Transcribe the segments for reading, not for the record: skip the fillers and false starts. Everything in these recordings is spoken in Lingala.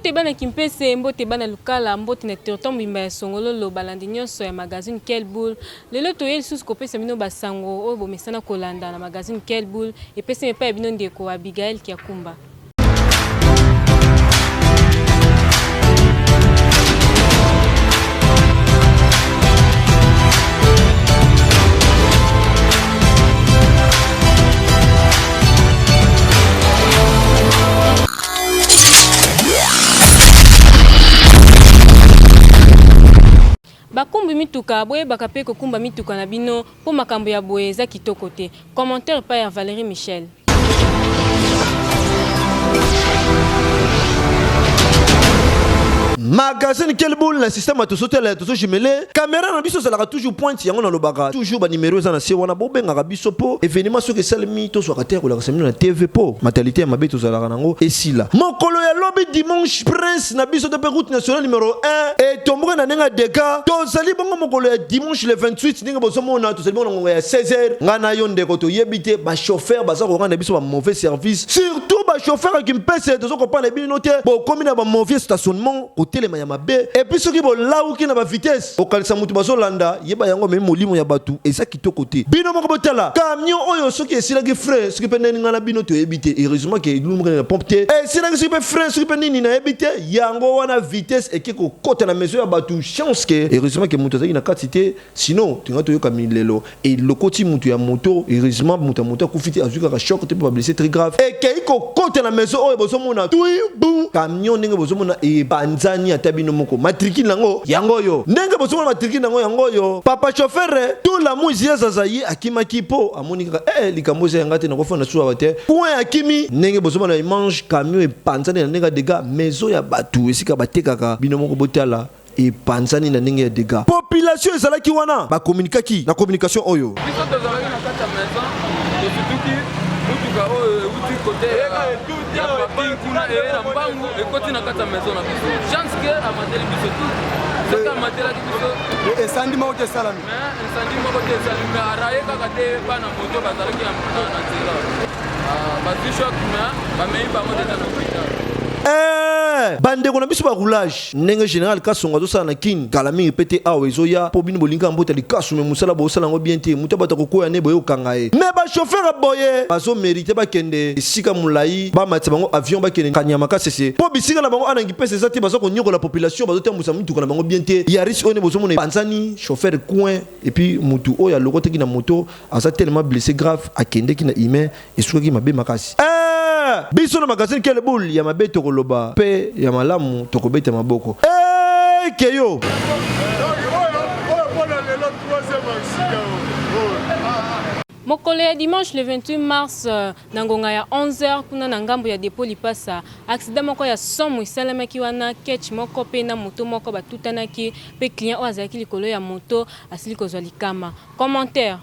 Mbote bana Kimpese, mbote bana Lukala, mbote na territoire mobimba ya Songololo, balandi nyonso ya magazine Quelle Boule. Lelo toye lisusu kopesa bino basango oyo bomesana kolanda na magazine Quelle Boule, epesami epai ya bino ndeko Abigail Kiakumba. Bakumbi mituka boyebaka pe kokumba mituka na bino po makambo ya boye eza kitoko te. Commentaire epai ya Valerie Michel. Magazine quel boule na système ya tozotala ya tozojumele caméra na biso ezalaka toujours pointe yango nalobaka toujours banimero eza na se wana bobengaka biso mpo événement soki esalemi tozwaka te ya kolakisa bino na tv mpo mentalité ya mabe tozalaka nango esila mokolo ya lobi dimanche prince na biso to mpe route nationale numero 1 etomboka na ndenge ya deka tozali bongo mokolo ya dimanche le 28 ndenge bozomona tozali bongo na ngonga ya 16 heures ngai na yo ndeko toyebi te bachauffeur baza korendre biso ba mauvais service surtout bachauffeur ya kimpese tozo kopana bino te bokomi na ba mauvais stationnement kotelema ya mabe epuis soki bolawuki na ba vitesse okanisa moto bazolanda yeba yango memi molimo ya bato eza kitoko te bino moko botala camion oyo soki esilaki frein soki mpe ndenge ngai na bino toyebi te heureusement ke elumukaki na pompe te esilaki soki mpe frein soki mpe nini nayebi te yango wana vitesse eke kokota na maison ya bato chance ke heureusement ke moto azalaki na kati te sinon tonga toyoka milelo elokoti moto ya moto heureusement moto ya moto akufi te azwi kaka choc te mpe bablesse très grave ekei kokota na maison oyo bozomona tui bu camion ndenge bozomona epanzani ata bino moko matricule nango yango oyo ndenge bozomona matricule nango yango oyo papa chauffeur tula muzi azaza ye akimaki mpo amoni kaka eh, likambo eza yanga te nakofanda suawa te point akimi ndenge bozomona image camion epanzani na ndenge ya dega maison ya bato esika batekaka bino moko botala epanzani na ndenge ya dega population ezalaki wana bakomunikaki na communication oyo. Biso tozalaki na kati ya maison tosutuki motuka oyo euti kote ya parking kuna eye na mbangu ekoti na kati ya maison na biso chance ke amateli biso te soki amatelaki biso esandi moko te esalami esandi moko te esalami mais araye kaka te bana moto bazalaki na nzela ah, bazwi choc mais bamei bango deja na hôpital eh, bandeko na biso ba roulage Ndenge general Kasongo azosala na kin kala mingi pe te awa ezoya po bino bolingi kaka mbota likasu mais musala bosala yango bien te mutu abata kokwea nde boye kokanga ye mais ba chauffeur ya boye bazo merite bakende esika mulayi bamatisa bango avion bakende kanyama kasese po bisika na bango ana ngipesa eza te baza konyokola population bazotambusa mituka na bango bien te yaris oyo nde bozomona epanzani chauffeur coin et puis mutu oyo alokotaki na moto aza tellement blesse grave akendeki na humain esukaki mabe makasi eeh biso na magazine quelle boule ya mabe tokoloba pe ya malamu tokobeta maboko eeh keyo. Mokolo ya dimanche le 28 mars na ngonga ya 11h kuna na ngambo ya depot Lipasa, accident moko ya somo esalemaki wana ketch moko pe na moto moko batutanaki pe client oyo azalaki likolo ya moto asili kozwa likama. Commentaire.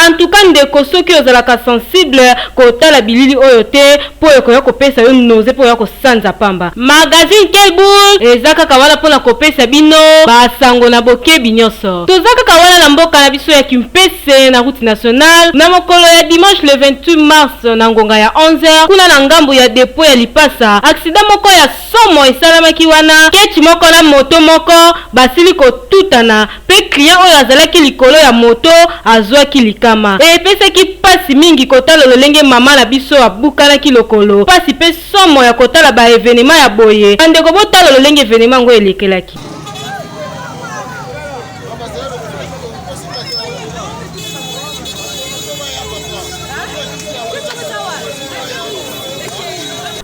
En tout cas ndeko soki ozalaka sensible kotala bilili oyo te po ekoya kopesa yo nausee pe oya kosanza pamba. Magazine Kelbul eza kaka wana pona kopesa bino ba sango na bokebi nionso. Toza kaka wana na mboka na biso ya Kimpese na route nationale na mokolo ya dimanche le 28 mars na ngonga ya 11h kuna na ngambo ya depot ya Lipasa accident moko ya Somo esalamaki wana ketch moko na moto moko basili kotutana mpe client oyo azalaki likolo ya moto azwaki likama. Epesaki mpasi mingi kotala lolenge mama na biso abukanaki lokolo. Mpasi mpe somo ya kotala ba evenema ya boye. Bandeko botala lolenge evenema yango elekelaki.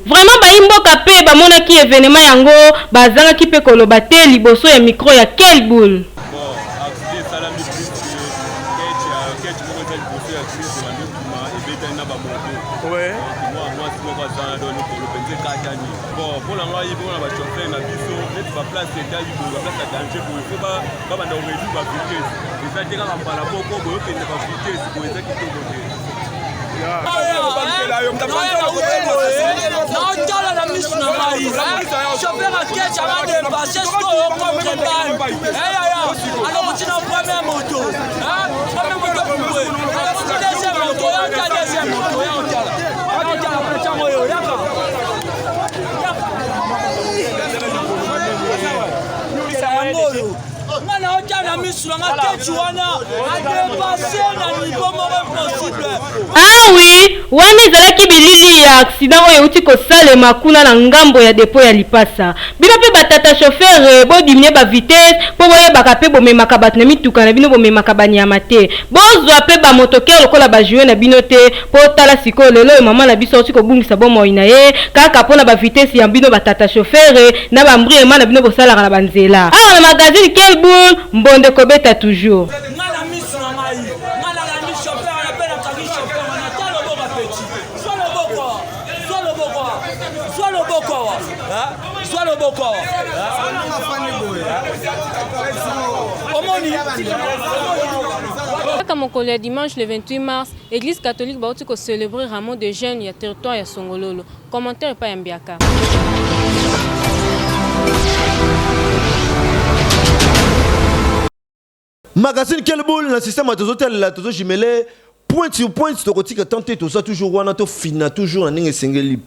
Vraiment bayi mboka pe bamonaki evenement yango bazangaki pe koloba te liboso ya micro ya Kelbul. Bon, accident esalami plus que ketch ya ketch moko eza liboso ya crise ebandi okima ebetani na bamoto mwa mwasi moko aza na don likolo mpenza ekatani bon mpo na ngai mpo na bachauffeur na biso neti baplace etali boye baplace ya danger boye fo babanda koreduire bavitesse eza te kaka mbala moko boye okende bavitesse boye eza kitoko te Naotala na misu na ngai chauffeur akech anga depasse sikoyo contrebande eyaya alokoti na premier moto premier moto boye alokoti deuxième moto yaka deuxième moto. Nga na otya na misu na nga ketch wana adepasse na niveau moko impossible. Ah oui, wana ezalaki bilili ya accident oyo euti kosalema kuna na ngambo ya depot ya Lipasa. Bino pe ba tata chauffeur bo diminuer ba vitesse po boyebaka pe bomemaka bato na mituka na bino bomemaka ba nyama te. Bozwa pe ba motocaire lokola ba jouets na bino te po tala sikoyo lelo oyo maman na biso auti kobungisa bomoi na ye kaka pona ba vitesse ya bino ba tata chauffeur na ba embrayement na bino bosalaka na ba nzela. Awa na magazine Kelbul mbondo ekobeta toujours. Nga na misu na ngai nga nalandi chauffeur wana pe nakangi chauffeur wana ta loboko petit zwa loboko awa zwa loboko awa zwa loboko awa zwa loboko awa omoni. Kaka mokolo ya dimanche le 28 mars, Eglise catholique bawuti ko celebrer rameau de jeunes ya territoire ya Songololo. Commentaire epai ya Mbiaka. Magazine quelle boule na système ya tozotalela tozojimele point sur point tokotika temps te toza toujours wana tofina toujours na ndenge esengeli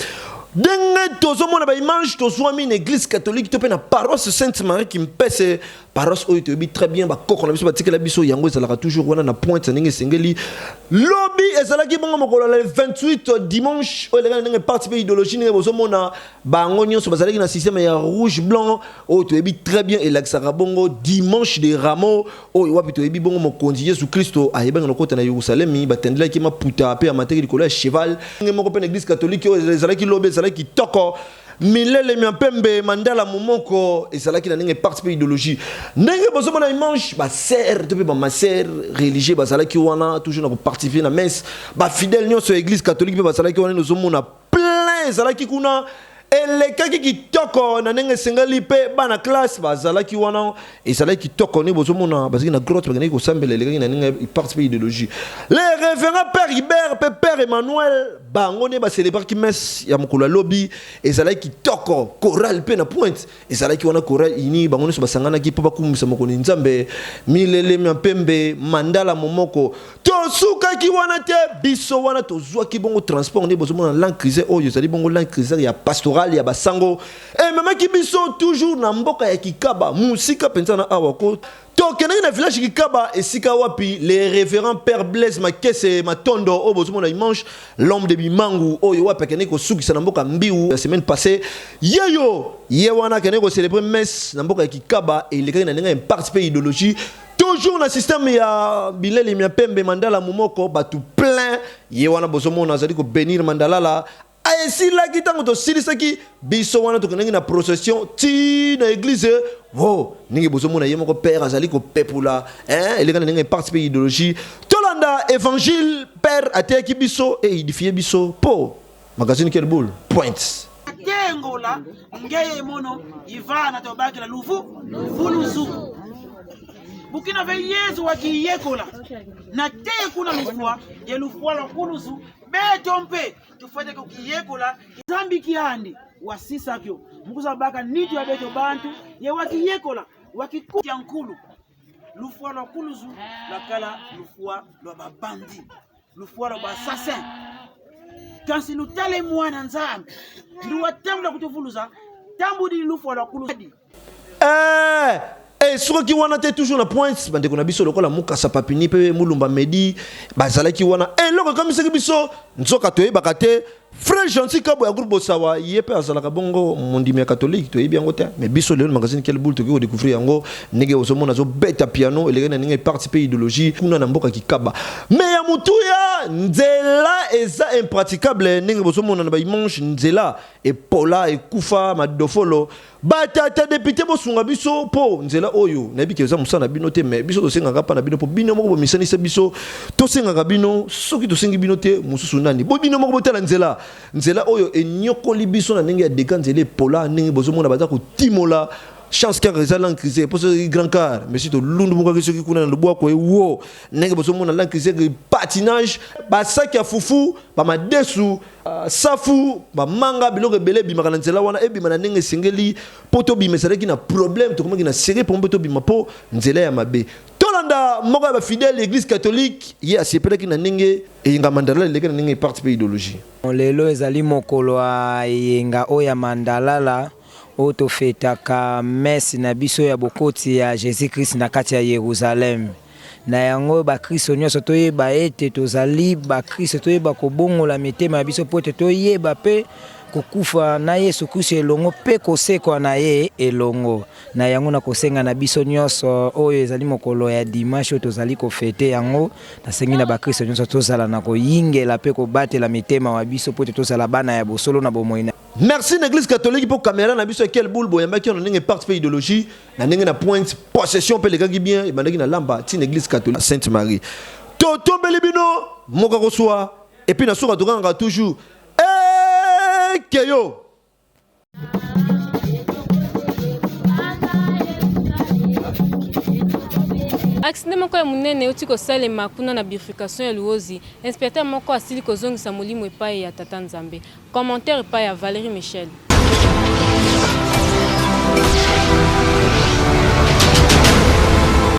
ndenge tozomona baimage tozwami na église catholique to mpe na paroisse sainte marie kimpese paroisse oyo toyebi très bien bakoko na biso batikela biso yango ezalaka toujours wana na pointe na ndenge esengeli lobi ezalaki bongo mokolo le 28 dimanche oyo elekaki na ndenge parti mpe idéologie ndenge bozomona bango nyonso bazalaki na système ya rouge blanc oyo toyebi très bien elakisaka bongo dimanche de rameau oyo wapi toyebi bongo mokonzi Yesu Kristo ayebaki na kokota na Yerusalemi, batendelaki ye maputa mpe amataki likolo ya cheval. Ndenge moko mpe na eglise catholique oyo ezalaki lobi ezalaki kitoko, milele mya mpembe, mandala momoko ezalaki na ndenge parti mpe ideologie. Ndenge bozomona dimanche, ba sœurs to mpe ba ma sœurs religieux bazalaki wana toujours na koparticiper na messe, ba fidèles nyonso ya eglise catholique mpe bazalaki wana, nozomona plein ezalaki kuna elekaki kitoko na ndenge esengeli mpe bana classe bazalaki wana ezalaki kitoko ndenge bozomona bazalaki na grotte bakendaki kosambela elekaki na ndenge parti mpe idéologie le révérend père Hubert mpe père Emmanuel bango nde bacelebraki messe ya mokolo ya lobi ezalaki kitoko chorale mpe na pointe Ezalaki wana chorale unie, bango nyonso basanganaki mpo bakumisa mokonzi Nzambe. Milele mya mpembe, mandala momoko. Tosukaki wana te, biso wana tozwaki bongo transport nde bozomona Land Cruiser oyo ezali bongo Land Cruiser ya pastoral ya basango ememaki biso toujours na mboka ya Kikaba, mosika mpenza na awa ko Tokendaki na village Kikaba esika wapi le reverend père Blaise Makese Matondo oyo bozomona dimanche l'homme de Bimangu oyo wapi akendaki kosukisa na mboka Mbiu la semaine passée yeyo ye wana akendaki ko célébrer messe na mboka ya Kikaba elekaki na ndenge ya impact mpe idéologie toujours na système ya bileli mya pembe mandala momoko bato plein ye wana bozomona azali ko benir mandalala Esilaki ntango tosilisaki biso wana tokendaki na procession ti na eglise wo ndenge bozomona ye moko père azali kopepula hein, eleka na ndenge parti mpe idéologie tolanda évangile père ateyaki biso e édifie biso po magazine quelle boule pointe Tengola ngeye mono ivana tobakila luvu vuluzu bukina ve Yesu wakiyekola na te kuna lufua ye lufua lwa kuluzu beto mpe tufate kukiyekola zambi kiandi wasisakyo mukuzabaka nitu ya beto bantu ye wakiyekola wakikuya nkulu lufua lwa kuluzu lwakala lufua lwa babandi lufua lwa bassassin kasi lutale mwana nzambe ndiwatambula kutuvuluza tambudi lufua lwa kuluzu Eh, eh, soki wana te toujours na pointe bandeko na biso lokola mukasa papini mpe mulumba medi bazalaki wana eloko ekamisaki biso nzoka toyebaka te frère gentil kabo ya groupe bosawa ye mpe azalaka bongo mondimi ya catholique toyebi yango te mais biso lelo magazine quelle boule tokoki kodécouvrir yango ndenge ozomona azobeta piano elekaki na ndenge parti mpe idéologie kuna na mboka kikaba mais ya motuya nzela eza impraticable ndenge bozomona na baimanche nzela epola ekufa madofolo Ba tata depute bosunga biso po nzela oyo nayebi ke eza mosala na bino te mais biso tosengaka pa na bino po bino moko bomisanisa biso tosengaka bino soki tosengi bino te mosusu nani bo bino moko botala nzela nzela oyo enyokoli biso na ndenge ya dega nzela epola ndenge bozomona baza kotimola chance car eza langue crise po soki grand car mais si tolundu mokaki soki kuna na lobwako ewo ndenge bozomona langue crise patinage basaki ya fufu bamadesu Safu, ba manga, biloko ebele ebimaka na nzela wana ebima na ndenge esengeli po tobima ezalaki na problème tokomaki na serie po mpe tobima po nzela ya mabe. Tolanda moko ya ba fidèles ya eglise catholique ye asepelaki na ndenge eyenga Mandalala eleki na ndenge parti pe ideologie. Lelo ezali mokolo ya eyenga oyo ya Mandalala. Oyo tofetaka messe na biso ya bokoti ya Jesus Christ na kati ya Yeruzalem. Na yango bakristo nyonso toyeba ete tozali bakristo, toyeba kobongola mitema ya biso mpo ete toyeba mpe kokufa na Yesu Kristo elongo mpe kosekwa na ye elongo. Na yango nakosenga na biso nyonso, oyo ezali mokolo ya dimanche oyo tozali kofete yango, nasengi na bakristo nyonso tozala na koyingela mpe kobatela mitema wa biso mpo ete tozala bana ya bosolo na bomoi na. Merci na eglise catholique mpo camera na biso ya quel boule boyambaki na ndenge parti mpe idéologie na ndenge na pointe possession mpe elekaki bien, ebandaki na lamba ti na église catholique Sainte Marie. Totombeli bino moka koswa et puis na suka tokangaka toujours ekeyo. Accident moko ya monene euti kosalema kuna na bifurcation ya Luozi. Inspecteur moko asili kozongisa molimo epai ya Tata Nzambe. Commentaire epai ya Valerie Michel.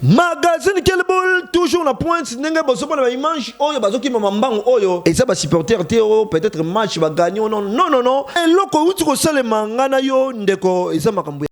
Magazine Kelbul toujours na pointe ndenge bozomona ba image oyo bazokima mambangu oyo eza ba supporter te oyo peut-être match ba gagner non non non non, eloko euti kosalema nga na yo ndeko eza makambo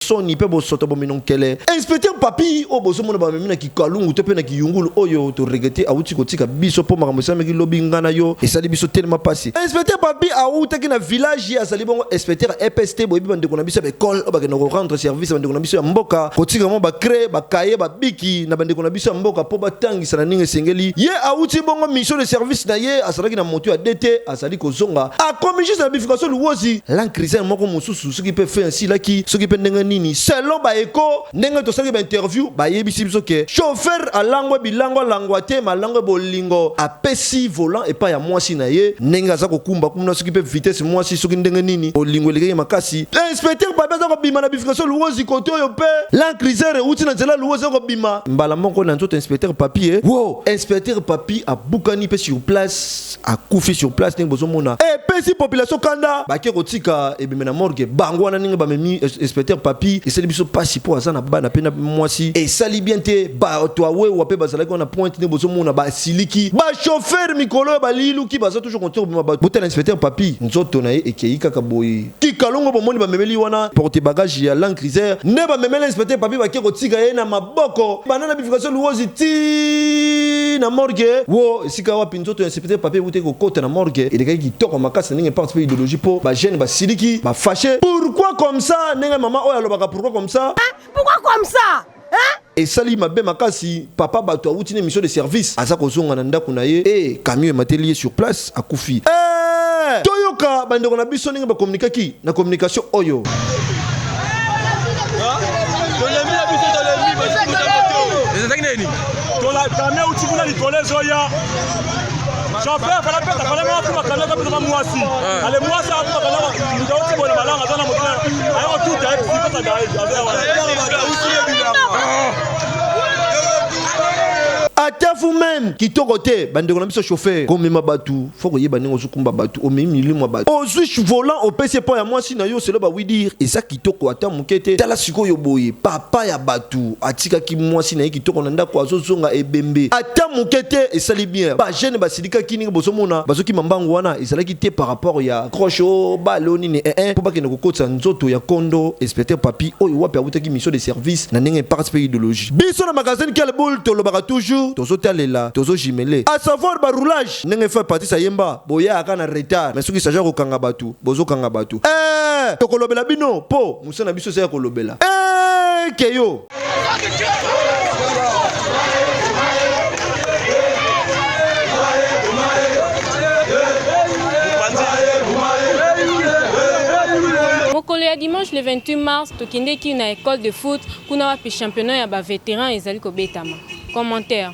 soni mpe bosoto bominonkele. Inspecteur Papi oyo bozomona bamemi na kikalungu to mpe na kiyungulu oyo toregrete awuti kotika biso mpo makambo esalamaki lobi nga na yo esali biso telema mpasi. Inspecteur Papi awutaki na village, ye azali bongo inspecteur ya EPST. Boyebi bandeko na biso ya baekole oyo bakenda korendre service ya bandeko na biso ya mboka, kotika mwa bacre bakaye babiki na bandeko na biso ya mboka mpo batangisa na ndenge esengeli. Ye awuti bongo mission de service na ye, azalaki na moto ya DT, azali kozonga, akomi juste na bifurcation Luwozi, Land Cruiser moko mosusu soki mpe fin esilaki soki mpe ndenge nini, selon baeko ndenge tosalaki bainterview, bayebisi biso ke chauffeur alangwe bilango alangwa te malangwe bolingo, apesi volant epai ya mwasi na ye ndenge aza kokumba kuna soki mpe vitesse mwasi soki ndenge nini, bolingo elekaki makasi. Inspecteur Papi aza kobima na bifurcation Luwozi kote oyo mpe Land Cruiser euti na nzela Luwozi akobima mbala moko na nzoto inspecteur Papi e wo inspecteur Papi abukani mpe sur place akufi sur place. Ndenge bozomona epesi population kanda, bake kotika ebembe na morgue. Bango wana ndenge bamemi inspecteur Papi esali biso pasi mpo aza na bana mpe na mwasi, esali bien te. Bato awewa mpe bazalaki wana pointe ndenge bozomona basiliki. Bachauffeur mikolo oyo baliluki baza toujours konte kobima bato. Botala inspecteur Papi, nzoto na ye ekei kaka boye. Kikalongo bomoni bamemeli wana porte bagage ya Land Cruiser nde bamemeli inspecteur Papi, bake kotika ye na maboko banda na bifurcation Luwozi ti na morgue. Wo esika wapi nzoto ya inspecteur Papi ewutaki kokota na morgue elekaki kitoko makasi na ndenge parti mpe idéologie mpo bajeune basiliki bafâché. Pourquoi comme ça? Ndenge mama oyo alobaka, pourquoi comme ça? Pourquoi comme ça, hein? Esali mabe makasi. Papa bato awuti na mission de service, aza kozonga na ndako na ye e camion emateli ye sur place, akufi. Eh! Toyoka bandeko na biso ndenge bakomunikaki na communication oyo. Camion euti kuna likolo ezoya, chauffeur fala peta fala mwa kuma camion kapesa na mwasi ale mwasi akuma camion mutu auti boye na malanga aza na moto aye kotuta ye pesa daye. Ata vous même kitoko te. Bandeko na biso chauffeur komema bato, fo koyeba ndenge ozokumba bato. Omemi milimo ya bato, ozwi volant opesi epai ya mwasi na yo selo bawidir, eza kitoko ata moke te. Tala sikoyo boye, papa ya bato atikaki mwasi na ye kitoko na ndako, azozonga ebembe, ata moke te esali bien. Bajeune basilikaki ndenge bozomona bazokima mbangu wana, ezalaki te par rapport ya croche o bale o nini eh, mpo bakende kokotisa nzoto ya kondo inspecteur Papi oyo wapi awutaki mission de service na ndenge parti mpe idéologie. Biso na magazine Quel Boule tolobaka toujours, tozotalela, tozojumele, à savoir baroulage ndenge fa Patrice Ayemba boyaka na retard, mais soki s'agit kokanga bato, bozokanga bato. Eh, tokolobela bino mpo mosala na biso eza ya kolobela. Eh, keyo. Mokolo ya dimanche le 28 mars, tokendeki na école de foot kuna wapi championnat ya bavétéran ezali kobetama. Commentaire.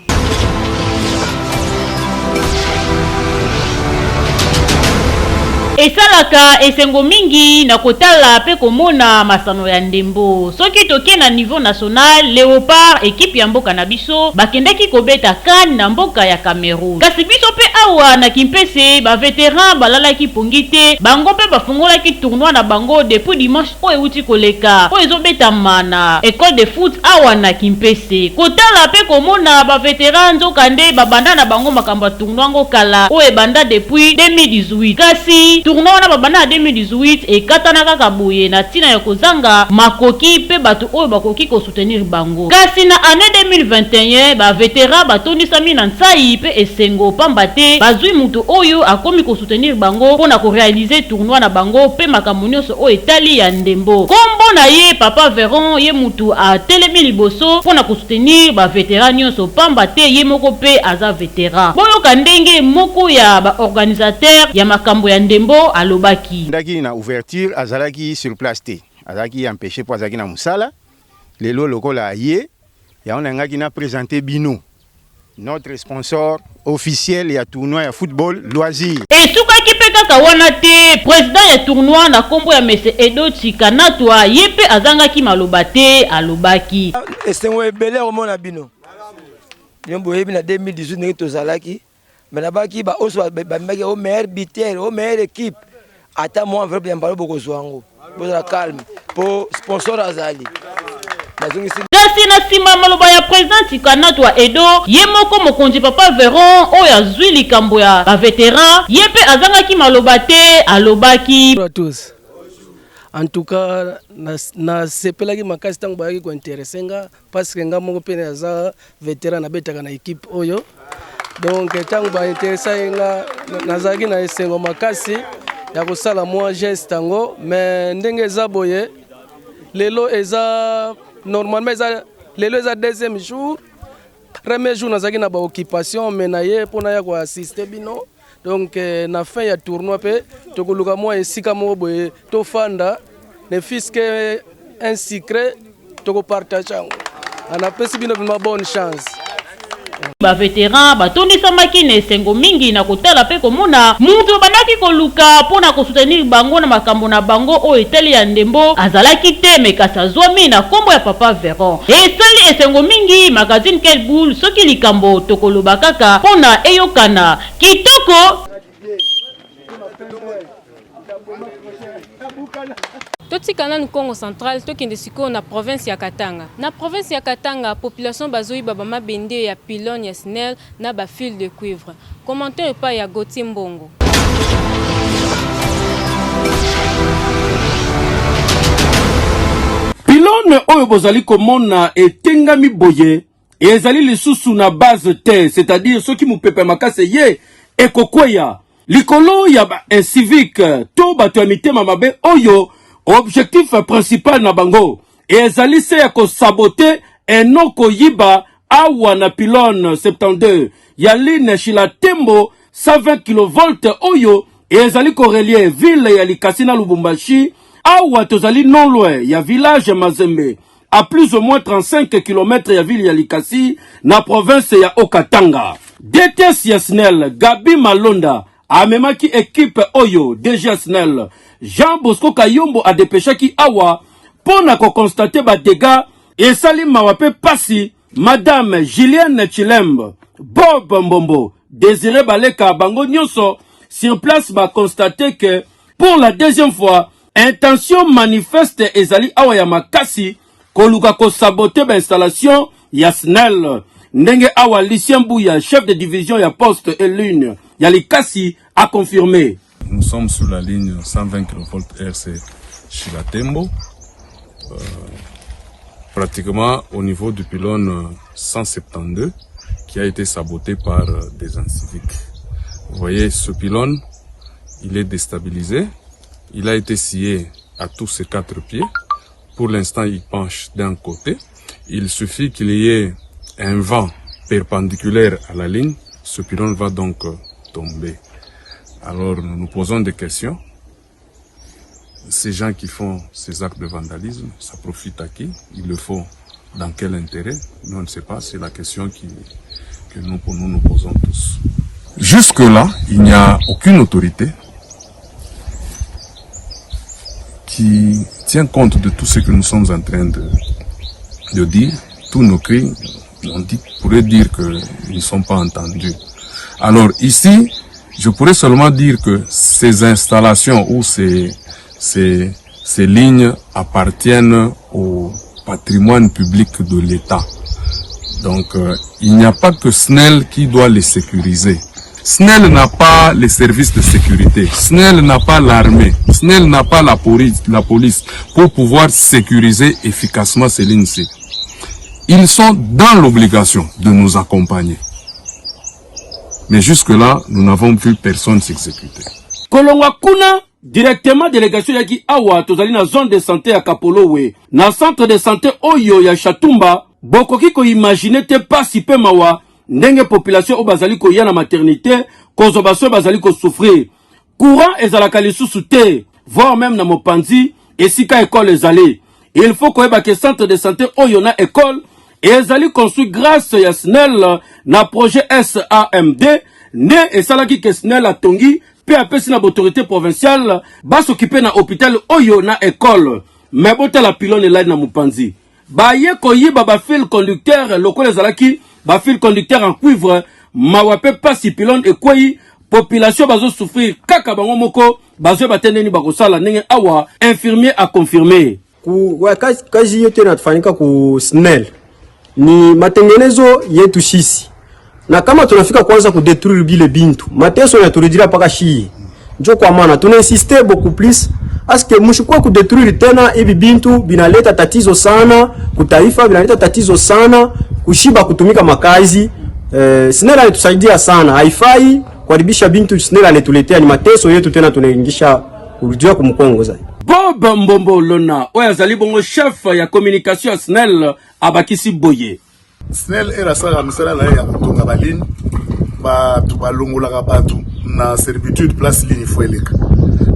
Esalaka esengo mingi na kotala pe komona masano ya ndembo. Soki toke na niveau national, Leopards, equipe ya mboka na biso, bakendaki kobeta CAN na mboka ya Cameroun. Kasi biso pe awa na Kimpese, ba veterans balalaki pongi te, bango mpe bafungolaki tournoi na bango depuis dimanche oyo ewuti koleka, oyo ezobetama na ecole de foot awa na Kimpese. Kotala mpe komona ba veterans nzoka nde babanda na bango makambo ya tournoi yango kala, oyo ebanda depuis 2018. Kasi tournoi wana babanda na 2018 ekatana kaka boye na ntina ya kozanga makoki mpe bato oyo bakoki ko soutenir bango. Kasi na annee 2021, ba veterans batondisami na nsayi mpe esengo pamba te bazui moto oyo akomi ko soutenir bango mpo na ko realiser tournoi na bango mpe makambo nionso oyo etali ya ndembo. Kombo na ye Papa Veron, ye mutu atelemi liboso mpo na ko soutenir ba veterans nionso pamba te ye moko mpe aza veteran. Boyoka ndenge moko ya ba organisateurs ya makambo ya ndembo alobaki. Ndaki na ouverture azalaki sur place te, azalaki empeche mpo azalaki na musala. Lelo lokola aye, yango nalingaki na presenter bino notre sponsor officiel ya tournoi ya football loisir. Esukaki mpe kaka wana te, president ya tournoi na kombo ya Mese Edo Tshikanatwa ye mpe azangaki maloba te, alobaki. Esengo ebele ya komona bino. Bino boyebi na 2018 ndenge tozalaki mais nabaki ba oyo bamemaki o meilleur buteur o meilleure équipe ata mwa enveloppe ya mbalo bokozwa yango bozala calme mpo sponsor azali nazongisi Kasi na sima maloba ya president Tikanatwa Edo, ye moko mokonzi papa Veron oyo azui likambo ya ba veterans, ye mpe azangaki maloba te, alobaki. Bonjour à tous. En tout cas, nasepelaki makasi ntango bayaki ko interesse nga parce que nga moko mpe naza veteran nabetaka na equipe oyo donc ntango bainteresaki nga nazalaki na esengo makasi ya kosala mwa geste yango mais ndenge eza boye lelo eza normalement eza lelo eza deuxième jour premier jour nazalaki na baoccupation mais naye mpo naya koassiste bino donc eh, na fin ya tournoi mpe tokoluka mwa esika moko boye tofanda ne fils que un sucre tokopartage yango napesi bino vraimen bonne chance. Ba veterans batondisamaki na esengo mingi na kotala mpe komona mutu babandaki koluka mpo na ko soutenir bango na makambo na bango oyo etali ya ndembo azalaki te mais kasi azwami na kombo ya papa Veron. Esali esengo mingi magazine Quelle boule soki likambo tokoloba kaka mpo na eyokana kitoko. Totika nanu Kongo central tokende sikoyo na province ya Katanga. Na province ya Katanga population bazoyiba ba mabende ya pylone ya snel na ba fil de cuivre. Commentaire epayi ya Gauthier Mbongo. Pylone oyo bozali komona etengami boye ezali lisusu na base te, c'est-à-dire soki mopepe ya makasi eye ekokweya likolo ya ba incivique to bato ya mitema mabe oyo objectif principal na bango ezali se ya kosabote eno koyiba awa na pylone 72 ya ligne Shilatembo 120 kilovolt oyo ezali korelie ville ya Likasi na Lubumbashi. Awa tozali non loin ya village Mazembe à plus ou moins 35 km ya ville ya Likasi na province ya Haut-Katanga. DTS ya SNEL Gabi Malonda amemaki ekipe oyo DG SNEL Jean Bosco Kayombo adepeshaki awa mpo na kokonstate ba dégâts esali mawa mpe pasi. Madame Julienne Chilembe, Bob Mbombo, Désiré Baleka, bango nyonso sur place ba constate que pour la deuxième fois intention manifeste ezali awa ya makasi koluka kosabote ba installation ya SNEL ndenge awa Lucien Bouya chef de division ya poste et ligne ya Likasi a confirmé. Nous sommes sur la ligne 120 kV RC Chilatembo, pratiquement au niveau du pylône 172 qui a été saboté par des inciviques. Vous voyez, ce pylône, il est déstabilisé, il a été scié à tous ses quatre pieds. Pour l'instant, il penche d'un côté. Il suffit qu'il y ait un vent perpendiculaire à la ligne, ce pylône va donc tomber. Alors, nous nous posons des questions. Ces gens qui font ces actes de vandalisme, ça profite à qui? Ils le font dans quel intérêt? Nous, on ne sait pas. C'est la question que nous, pour nous, nous posons tous. Jusque-là, il n'y a aucune autorité qui tient compte de tout ce que nous sommes en train de dire. Tous nos cris, on pourrait dire que nous ne sommes pas entendus. Alors ici, je pourrais seulement dire que ces installations ou ces, ces, ces lignes appartiennent au patrimoine public de l'État. Donc, euh, il n'y a pas que SNEL qui doit les sécuriser. SNEL n'a pas les services de sécurité. SNEL n'a pas l'armée. SNEL n'a pas la police, la police pour pouvoir sécuriser efficacement ces lignes-ci. Ils sont dans l'obligation de nous accompagner. Mais jusque-là, nous n'avons vu personne s'exécuter. Kolongwa kuna directement délégation yaki awa tozali na zone de santé ya Kapolowe na centre de santé oyo ya Shatumba bokoki koimaginer te pasi pe mawa ndenge population oyo bazali koya na maternité kozwa basoin bazali kosouffrir courant ezalaka lisusu te voire même na mopanzi esika école ezali il faut koyeba ke centre de santé oyo na école ezali construit grâce ya SNEL na projet SAMD nde esalaki ke SNEL atongi mpe apesi na baautorité provinciale basokipe na hôpital oyo na école me botala pylône elali na mopanzi baye koyiba bafil conducteur lokola ezalaki bafil conducteur en cuivre mawa mpe pasi pylône ekwei population bazosouffrir kaka bango moko bazoyeba te ndeni bakosala ndenge awa infirmier aconfirme Ku, wa, kazi, kazi yote inafanyika ku SNEL ni matengenezo yetu sisi, na kama tunafika kwanza kudétruire bile bintu, mateso yanaturudilia mpaka shii. Njo kwa maana tuna insiste beaucoup plus aske mushikuwa kudétruire tena hivi bintu, binaleta tatizo sana kutaifa, binaleta tatizo sana kushiba kutumika makazi. Eh, SNEL alitusaidia sana, haifai kuharibisha bintu SNEL alituletea, ni mateso yetu tena tunaingisha kurudia kumkongo zaidi. Bob Mbombo Lona oyo azali bongo chef ya communication ya SNEL abakisi boye. SNEL ere asalaka misala na ye ya kotonga baligne, bato balongolaka bato na servitude place ligne fo eleka,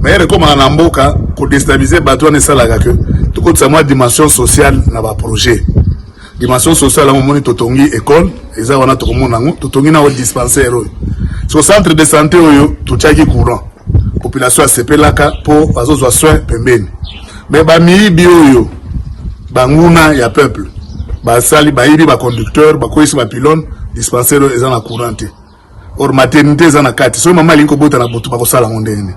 mais ere ekomaka na mboka kodéstabiliser bato wana esalaka ke tokotisa mwa dimension sociale na baprojet. Dimension sociale yango omoni, totongi école eza wana, tokomona yango, totongi na dispensaire oyo so centre de santé oyo totiaki courant, population asepelaka mpo bazozwa soin pembeni. Mais bamiyibi oyo, banguna ya peuple, basali bayibi baconducteur, bakweyisi bapylône, dispensaire oyo eza na courant te. Or maternité eza na kati, soki mama alingi kobota na butu, bakosala yango ndenge nini?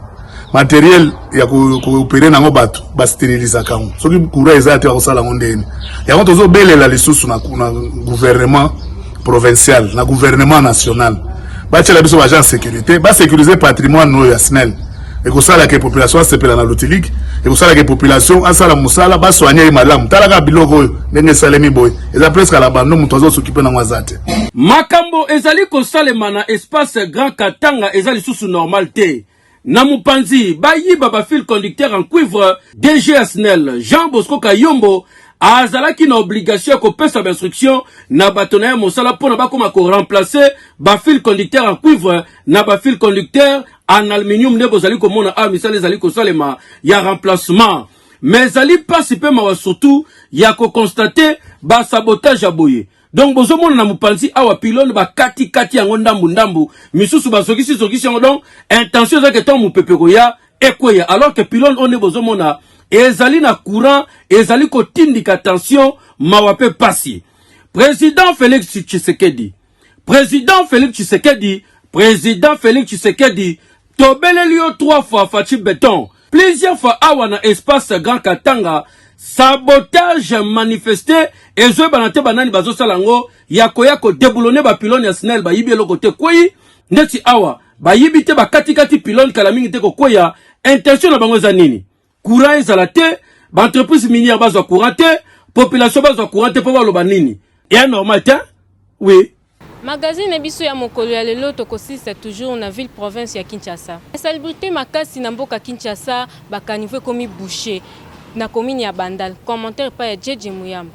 Matériel ya koopérer nango bato bastérilisaka yango, soki courant eza te, bakosala yango ndenge nini? Yango tozobelela lisusu na gouvernement provincial, na gouvernement national, batiela biso baagent sécurité, basécuriser patrimoine oyo ya SNEL. Ekosalaka population asepela na lotilike, ekosalaka population asala mosala, basoigne ye malamu. Talaka biloko oyo ndenge esalemi boye, eza presque à l'abandon, moto azosokipe nango aza te. Makambo ezali kosalema na espace Grand Katanga eza lisusu normal te. Na mopanzi bayiba bafil conducteur en cuivre. DG SNEL Jean Bosco Kayombo azalaki na obligation ya kopesa bainstruction na bato na ye mosala mpona bakóma koremplacer bafil conducteur en cuivre na bafil conducteur en aluminium. Nde bozali komona awa misala ezali kosalema ya remplacement, mais ezali mpasi mpe mawa surtout ya koconstater basabotage ya boye. Donc bozomona na mopanzi awa pylône bakatikati yango ndambu-ndambu, misusu bazokisi-zokisi yango. Donc intention ezaki ntango mopepe koya ekweya, alors que pylône oyo nde bozomona ezali na courant, ezali kotindika tension. Mawa mpe pasi. Président Félix Tshisekedi, président Félix Tshisekedi, président Félix Tshisekedi, tobeleli yo trois fois. Fatshi Béton, plusieurs fois awa na espace Grand Katanga, sabotage manifesté ezoyebana te banani bazosala yango ya koya kodéboulonner bapylône ya SNEL. Bayibi eloko te, kwei ndeti awa bayibi te, bakatikati pylône kala mingi te kokweya. Intention na bango eza nini? Courant ezala te, baentreprise minière bazwa courant te, population bazwa courant te, mpo baloba nini? Eya normal te, oui. Magazine na biso ya mokolo ya lelo, tokosilisa toujours na ville province ya Kinshasa. Insalubrité makasi na mboka Kinshasa, bacaniveau ekomi bouché na commune ya Bandal. Commentaire epai ya Jeje Muyamba.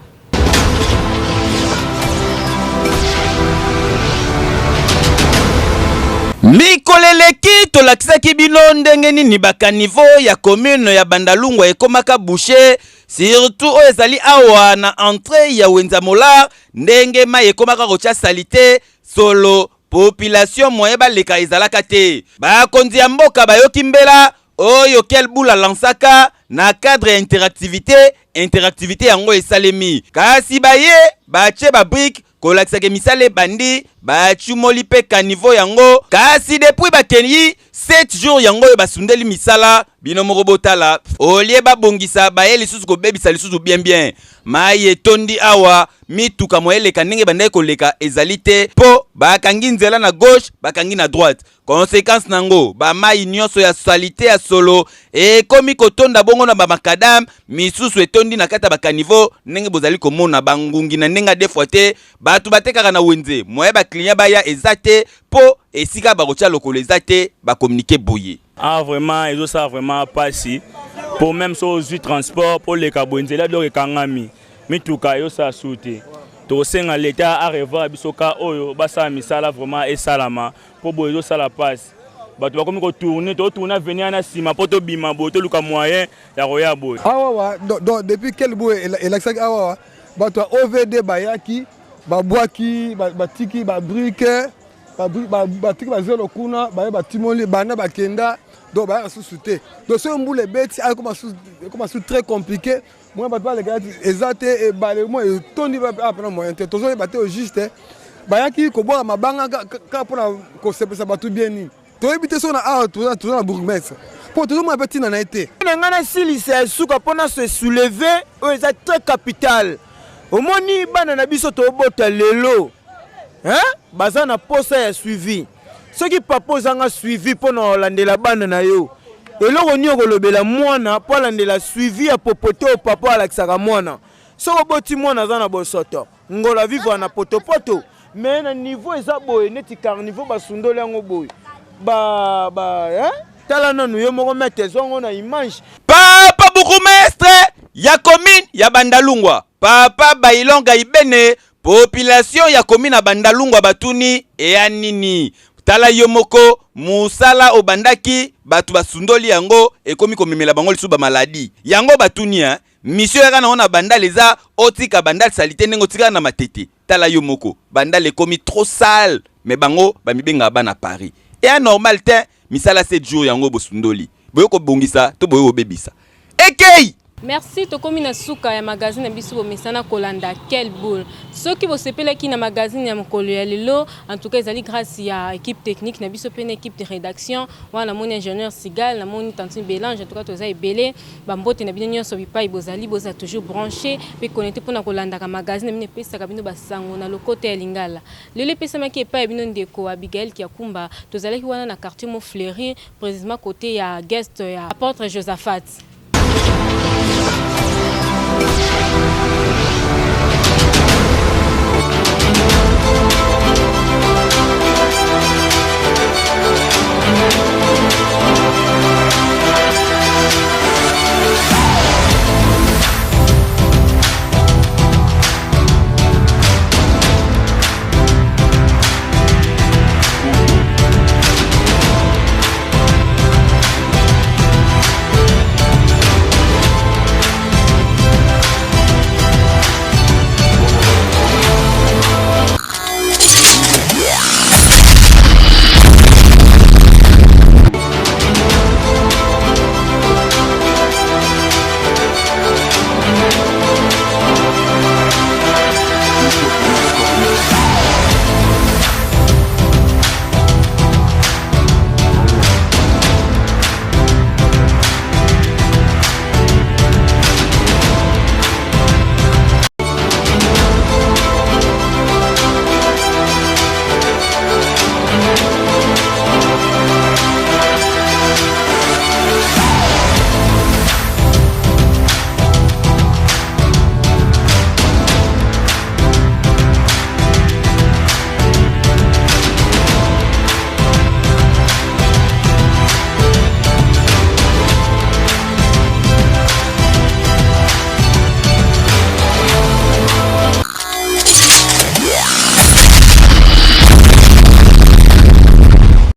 Mikolo eleki tolakisaki bino ndenge nini bacaniveau ya commune ya Bandalungwa ekomaka bouché, surtout oyo ezali awa na entrée ya Wenza Molar, ndenge mai ekomaka kotia saleté solo, population moye baleka ezalaka te. Bakonzi ya mboka bayoki mbela oyo Kelbul alansaka na cadre ya interactivité. Interactivité yango esalemi, kasi baye batie babrique. Kolakisa ke misala ebandi, bacumoli pe caniveau yango, kasi depuis bakeyi 7 jours yango oyo basundeli misala, bino moko botala, au lieu babongisa baye lisusu kobebisa lisusu bien bien. Mayi etondi awa, mituka moyen eleka ndenge ebandaki koleka ezali te po bakangi nzela na gauche, bakangi na droite. Consequence nango ba mayi nionso ya salite ya solo ekomi kotonda bongo na ba macadam misusu etondi na kati ya ba caniveau ndenge bozali komona ba ngungi na ndenge ya deux fois te batu batekaka na wenze moyen ba client baya eza te po esika bakotia lokolo eza te ba communique boye. Ah vraiment ezosala vraiment pasi po meme soki ozwi transport po oleka boye nzela donc ekangami mituka ezosala su te tokosenga leta a revoir biso ka oyo basala misala vraiment esalama mpo boye ezosala mpasi bato bakomi kotourne totourne avenir na nsima mpo tobima boye toluka moyen ya koya boye awawa donc depuis quel boye elakisaki awawa bato ya ovd bayaki babwaki batiki babrike batiki bazelo kuna baye batimoli banda bakenda donc bayaka susu te donc soki mbula ebeti ekoma su très compliqué mwa bato baleka eza te ebale mwa etondi mpena moyen te tozoyeba te au juste bayaki kobwaka mabanga kaka mpona kosepesa bato bien nini toyebi te soki na awa toza na bourgmestre mpo tozomona mpe ntina na ye te na ngai nasilisa ya suka mpo na se soulever oyo eza très capital omoni bana na biso tobota lelo hein? baza na posa ya suivi soki papa ozanga suivi mpo na kolandela bana na yo eloko nini okolobela mwana mpo alandela suivi ya popote oyo papa alakisaka mwana soki oboti mwana aza na bosoto ngola vivre na potopoto mais na niveau eza boye neti carniveau basundoli yango boye ba, ba, eh? tala nanu yo moko mete ezwa yango na image papa bourgmestre ya commune ya bandalungwa papa bailon gaibene Population ya commune ya Bandalungwa batuni eya nini? Tala yo moko musala obandaki batu basundoli yango ekomi komemela bango lisusu ba maladie. Yango batuni hein mission oyaka nango na Bandal eza otika Bandal salite ndenge otikaka na Matete? Tala yo moko Bandal ekomi trop sale mais bango bamibengaka bana Paris. Eya normal tein misala 7 jours yango bosundoli boye kobongisa to boye kobebisa? Ekei! Merci tokomi na suka ya magazine na biso bomesana kolanda quelle boule soki bosepelaki na magazine ya mokolo ya lelo en tout cas ezali grâce ya équipe technique na biso pe na équipe de rédaction wana namoni ingénieur Sigal namoni tantine Belange en tout cas toza ebele ba mbote na bino nyonso bipai bozali bozala toujours branché pe connecté pona kolandaka magazine na bino epesaka bino basango na lokota ya lingala lelo epesamaki epai ya bino ndeko Abigail Kiakumba tozalaki wana na quartier Mont Fleury précisément côté ya guest ya apôtre Josaphat.